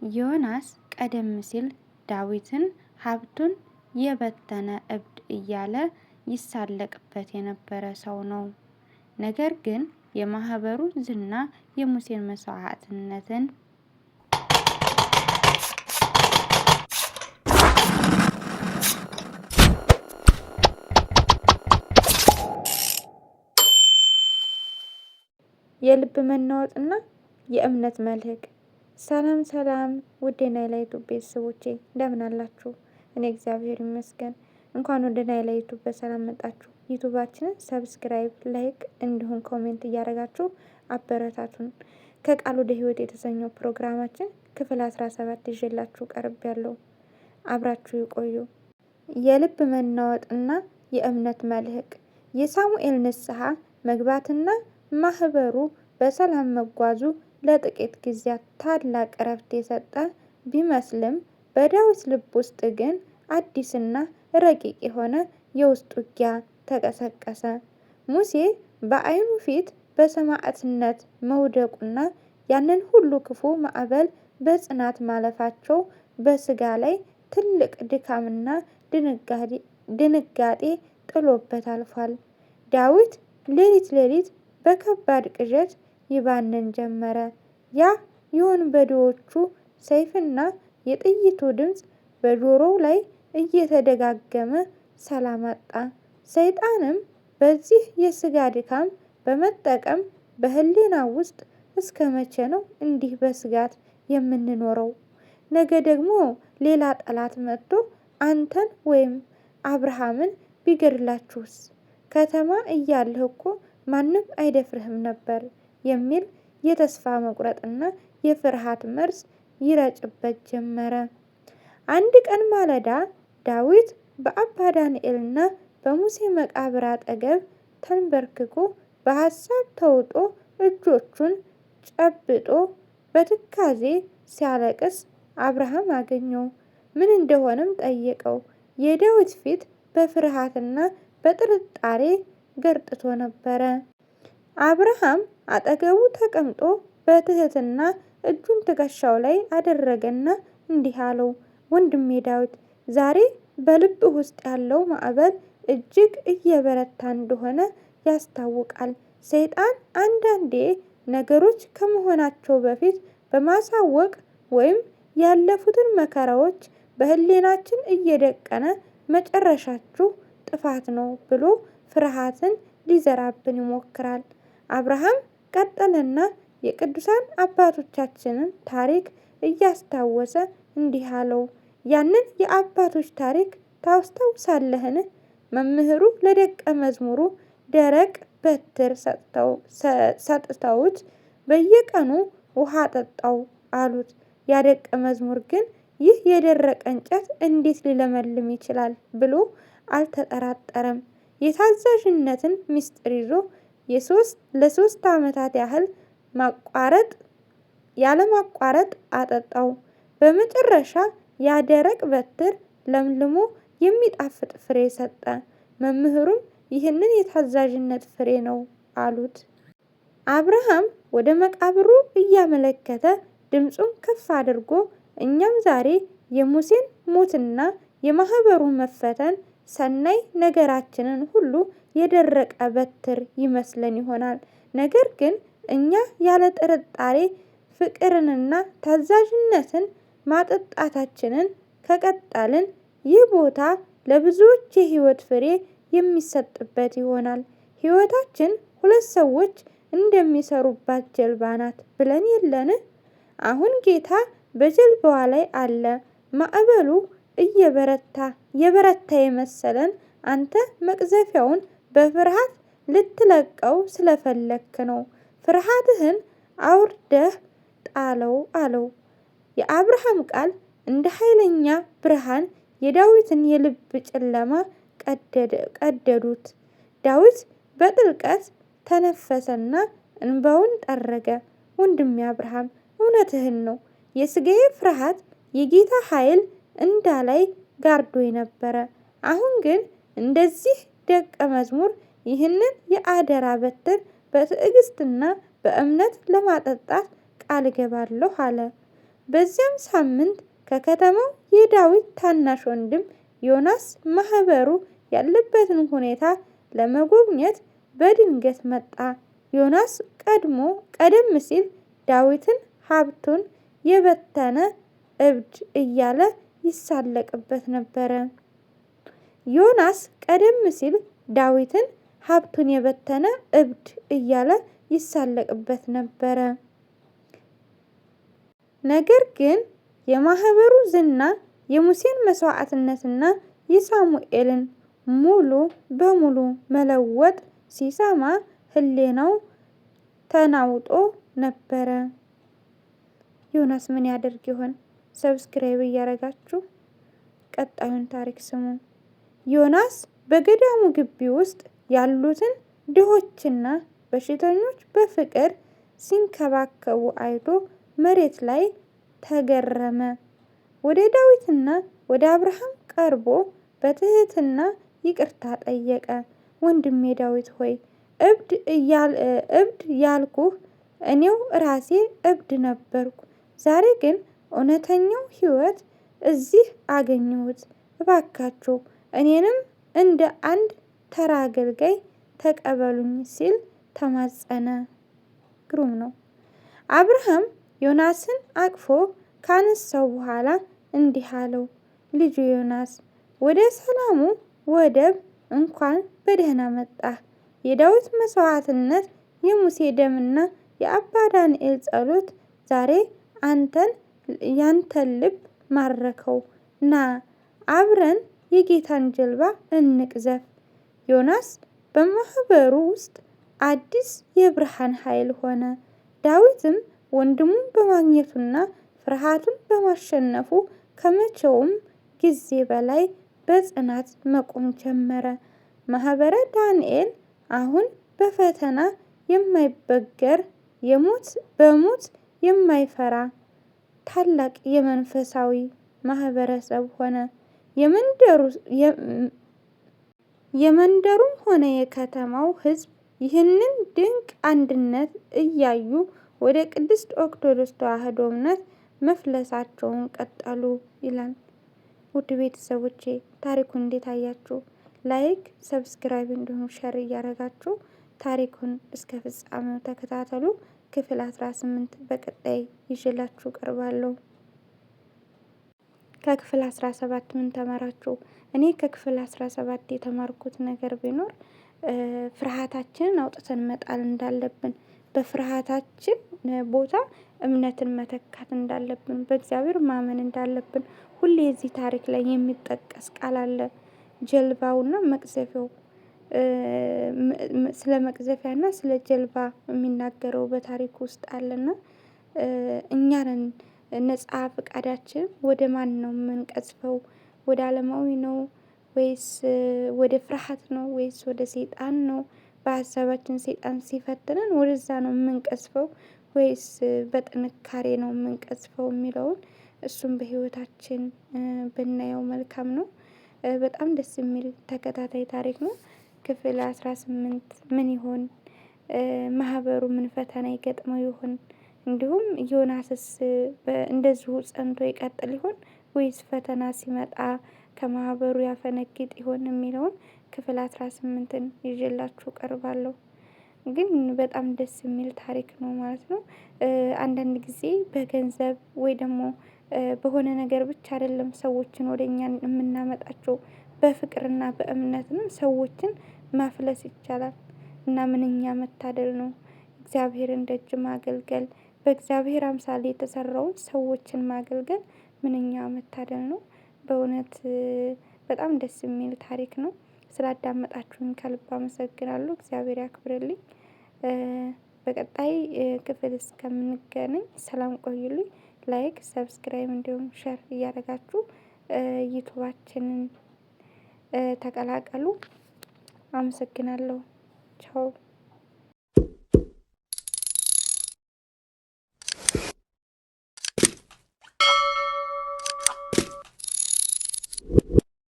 ዮናስ ቀደም ሲል ዳዊትን ሀብቱን የበተነ እብድ እያለ ይሳለቅበት የነበረ ሰው ነው። ነገር ግን የማህበሩ ዝና የሙሴን መስዋዕትነትን የልብ መናወጥና የእምነት መልህቅ። ሰላም ሰላም፣ ውድ የናይላ ዩቱብ ቤተሰቦቼ እንደምን አላችሁ? እኔ እግዚአብሔር ይመስገን። እንኳን ወደ ናይላ ዩቱብ በሰላም መጣችሁ። ዩቱባችንን subscribe፣ like እንዲሁም comment እያደረጋችሁ አበረታቱን። ከቃል ወደ ህይወት የተሰኘው ፕሮግራማችን ክፍል 17 ይዤላችሁ ቀርቤያለሁ። አብራችሁ ይቆዩ። የልብ መናወጥና የእምነት መልህቅ፣ የሳሙኤል ንስሐ መግባትና ማህበሩ በሰላም መጓዙ ለጥቂት ጊዜያት ታላቅ እረፍት የሰጠ ቢመስልም በዳዊት ልብ ውስጥ ግን አዲስና ረቂቅ የሆነ የውስጥ ውጊያ ተቀሰቀሰ። ሙሴ በዓይኑ ፊት በሰማዕትነት መውደቁና ያንን ሁሉ ክፉ ማዕበል በጽናት ማለፋቸው በስጋ ላይ ትልቅ ድካምና ድንጋጤ ጥሎበት አልፏል። ዳዊት ሌሊት ሌሊት በከባድ ቅዠት ይባንን ጀመረ። ያ የወንበዴዎቹ ሰይፍና የጥይቱ ድምፅ በጆሮው ላይ እየተደጋገመ ሰላም አጣ። ሰይጣንም በዚህ የስጋ ድካም በመጠቀም በህሊና ውስጥ እስከ መቼ ነው እንዲህ በስጋት የምንኖረው? ነገ ደግሞ ሌላ ጠላት መጥቶ አንተን ወይም አብርሃምን ቢገድላችሁስ? ከተማ እያለህ እኮ ማንም አይደፍርህም ነበር የሚል የተስፋ መቁረጥና የፍርሃት መርዝ ይረጭበት ጀመረ። አንድ ቀን ማለዳ ዳዊት በአባ ዳንኤልና በሙሴ መቃብር አጠገብ ተንበርክኮ በሀሳብ ተውጦ እጆቹን ጨብጦ በትካዜ ሲያለቅስ አብርሃም አገኘው። ምን እንደሆነም ጠየቀው። የዳዊት ፊት በፍርሃትና በጥርጣሬ ገርጥቶ ነበረ። አብርሃም አጠገቡ ተቀምጦ በትህትና እጁን ትከሻው ላይ አደረገና እንዲህ አለው፣ ወንድሜ ዳዊት ዛሬ በልብህ ውስጥ ያለው ማዕበል እጅግ እየበረታ እንደሆነ ያስታውቃል። ሰይጣን አንዳንዴ ነገሮች ከመሆናቸው በፊት በማሳወቅ ወይም ያለፉትን መከራዎች በህሊናችን እየደቀነ መጨረሻችሁ ጥፋት ነው ብሎ ፍርሃትን ሊዘራብን ይሞክራል። አብርሃም ቀጠለና የቅዱሳን አባቶቻችንን ታሪክ እያስታወሰ እንዲህ አለው፣ ያንን የአባቶች ታሪክ ታስታውሳለህን? መምህሩ ለደቀ መዝሙሩ ደረቅ በትር ሰጥተውት በየቀኑ ውሃ ጠጣው አሉት። ያ ደቀ መዝሙር ግን ይህ የደረቀ እንጨት እንዴት ሊለመልም ይችላል ብሎ አልተጠራጠረም። የታዛዥነትን ምስጢር ይዞ ለ3 ዓመታት ያህል ማቋረጥ ያለማቋረጥ አጠጣው። በመጨረሻ ያ ደረቅ በትር ለምልሞ የሚጣፍጥ ፍሬ ሰጠ። መምህሩም ይህንን የታዛዥነት ፍሬ ነው አሉት። አብርሃም ወደ መቃብሩ እያመለከተ ድምፁን ከፍ አድርጎ እኛም ዛሬ የሙሴን ሞትና የማህበሩ መፈተን ሰናይ ነገራችንን ሁሉ የደረቀ በትር ይመስለን ይሆናል። ነገር ግን እኛ ያለ ጥርጣሬ ፍቅርንና ታዛዥነትን ማጠጣታችንን ከቀጠልን ይህ ቦታ ለብዙዎች የህይወት ፍሬ የሚሰጥበት ይሆናል። ህይወታችን ሁለት ሰዎች እንደሚሰሩባት ጀልባ ናት ብለን የለን? አሁን ጌታ በጀልባዋ ላይ አለ። ማዕበሉ እየበረታ የበረታ የመሰለን አንተ መቅዘፊያውን በፍርሃት ልትለቀው ስለፈለክ ነው። ፍርሃትህን አውርደህ ጣለው አለው። የአብርሃም ቃል እንደ ኃይለኛ ብርሃን የዳዊትን የልብ ጨለማ ቀደዱት። ዳዊት በጥልቀት ተነፈሰና እንባውን ጠረገ። ወንድሜ አብርሃም እውነትህን ነው። የስጋዬ ፍርሃት የጌታ ኃይል እንዳላይ ጋርዶ ነበረ። አሁን ግን እንደዚህ ደቀ መዝሙር ይህንን የአደራ በትር በትዕግስትና በእምነት ለማጠጣት ቃል እገባለሁ አለ። በዚያም ሳምንት ከከተማው የዳዊት ታናሽ ወንድም ዮናስ ማህበሩ ያለበትን ሁኔታ ለመጎብኘት በድንገት መጣ። ዮናስ ቀደም ሲል ዳዊትን ሀብቱን የበተነ እብድ እያለ ይሳለቅበት ነበረ። ዮናስ ቀደም ሲል ዳዊትን ሀብቱን የበተነ እብድ እያለ ይሳለቅበት ነበረ። ነገር ግን የማህበሩ ዝና የሙሴን መስዋዕትነትና የሳሙኤልን ሙሉ በሙሉ መለወጥ ሲሰማ ሕሊናው ተናውጦ ነበረ። ዮናስ ምን ያደርግ ይሆን? Subscribe እያደረጋችሁ ቀጣዩን ታሪክ ስሙ። ዮናስ በገዳሙ ግቢ ውስጥ ያሉትን ድሆችና በሽተኞች በፍቅር ሲንከባከቡ አይቶ መሬት ላይ ተገረመ። ወደ ዳዊትና ወደ አብርሃም ቀርቦ በትህትና ይቅርታ ጠየቀ። ወንድሜ ዳዊት ሆይ፣ እብድ ያልኩህ እኔው ራሴ እብድ ነበርኩ። ዛሬ ግን እውነተኛው ሕይወት እዚህ አገኘሁት። እባካችሁ እኔንም እንደ አንድ ተራ አገልጋይ ተቀበሉኝ ሲል ተማጸነ። ግሩም ነው። አብርሃም ዮናስን አቅፎ ካነሳው በኋላ እንዲህ አለው፣ ልጁ ዮናስ ወደ ሰላሙ ወደብ እንኳን በደህና መጣህ። የዳዊት መስዋዕትነት፣ የሙሴ ደምና የአባ ዳንኤል ጸሎት ዛሬ አንተን ያንተን ልብ ማረከው። ና አብረን የጌታን ጀልባ እንቅዘፍ። ዮናስ በማህበሩ ውስጥ አዲስ የብርሃን ኃይል ሆነ። ዳዊትም ወንድሙን በማግኘቱና ፍርሃቱን በማሸነፉ ከመቼውም ጊዜ በላይ በጽናት መቆም ጀመረ። ማህበረ ዳንኤል አሁን በፈተና የማይበገር፣ የሞት በሞት የማይፈራ ታላቅ የመንፈሳዊ ማህበረሰብ ሆነ። የመንደሩም ሆነ የከተማው ሕዝብ ይህንን ድንቅ አንድነት እያዩ ወደ ቅድስት ኦርቶዶክስ ተዋሕዶ እምነት መፍለሳቸውን ቀጠሉ ይላል። ውድ ቤተሰቦቼ ታሪኩን እንዴት አያችሁ? Like፣ subscribe እንዲሁም share እያደረጋችሁ ታሪኩን እስከ ፍጻሜው ተከታተሉ። ክፍል 18 በቀጣይ ይዤላችሁ ቀርባለሁ። ከክፍል 17 ምን ተማራችሁ? እኔ ከክፍል 17 የተማርኩት ነገር ቢኖር ፍርሃታችንን አውጥተን መጣል እንዳለብን፣ በፍርሃታችን ቦታ እምነትን መተካት እንዳለብን፣ በእግዚአብሔር ማመን እንዳለብን። ሁሌ የዚህ ታሪክ ላይ የሚጠቀስ ቃል አለ። ጀልባውና መቅዘፊያው፣ ስለ መቅዘፊያና ስለ ጀልባ የሚናገረው በታሪክ ውስጥ አለና እኛንን ነጻ ፈቃዳችን ወደ ማን ነው የምንቀዝፈው? ወደ አለማዊ ነው ወይስ ወደ ፍርሃት ነው ወይስ ወደ ሰይጣን ነው? በሀሳባችን ሰይጣን ሲፈትነን ወደዛ ነው የምንቀዝፈው ወይስ በጥንካሬ ነው የምንቀዝፈው የሚለውን እሱም በህይወታችን ብናየው መልካም ነው። በጣም ደስ የሚል ተከታታይ ታሪክ ነው። ክፍል 18 ምን ይሆን? ማህበሩ ምን ፈተና ይገጥመው ይሆን? እንዲሁም ዮናስስ እንደዚሁ ጸንቶ ይቀጥል ይሆን ወይስ ፈተና ሲመጣ ከማህበሩ ያፈነግጥ ይሆን የሚለውን ክፍል 18ን ይዤላችሁ ቀርባለሁ። ግን በጣም ደስ የሚል ታሪክ ነው ማለት ነው። አንዳንድ ጊዜ በገንዘብ ወይ ደግሞ በሆነ ነገር ብቻ አይደለም ሰዎችን ወደ እኛ የምናመጣቸው፣ በፍቅርና በእምነትም ሰዎችን ማፍለስ ይቻላል። እና ምንኛ መታደል ነው እግዚአብሔርን ደጅ ማገልገል፣ በእግዚአብሔር አምሳል የተሰራውን ሰዎችን ማገልገል ምንኛ መታደል ነው። በእውነት በጣም ደስ የሚል ታሪክ ነው። ስላዳመጣችሁኝ ከልብ አመሰግናለሁ። እግዚአብሔር ያክብርልኝ። በቀጣይ ክፍል እስከምንገናኝ ሰላም ቆዩልኝ። Like፣ subscribe እንዲሁም share እያደረጋችሁ ዩቱባችንን ተቀላቀሉ። አመሰግናለሁ። ቻው።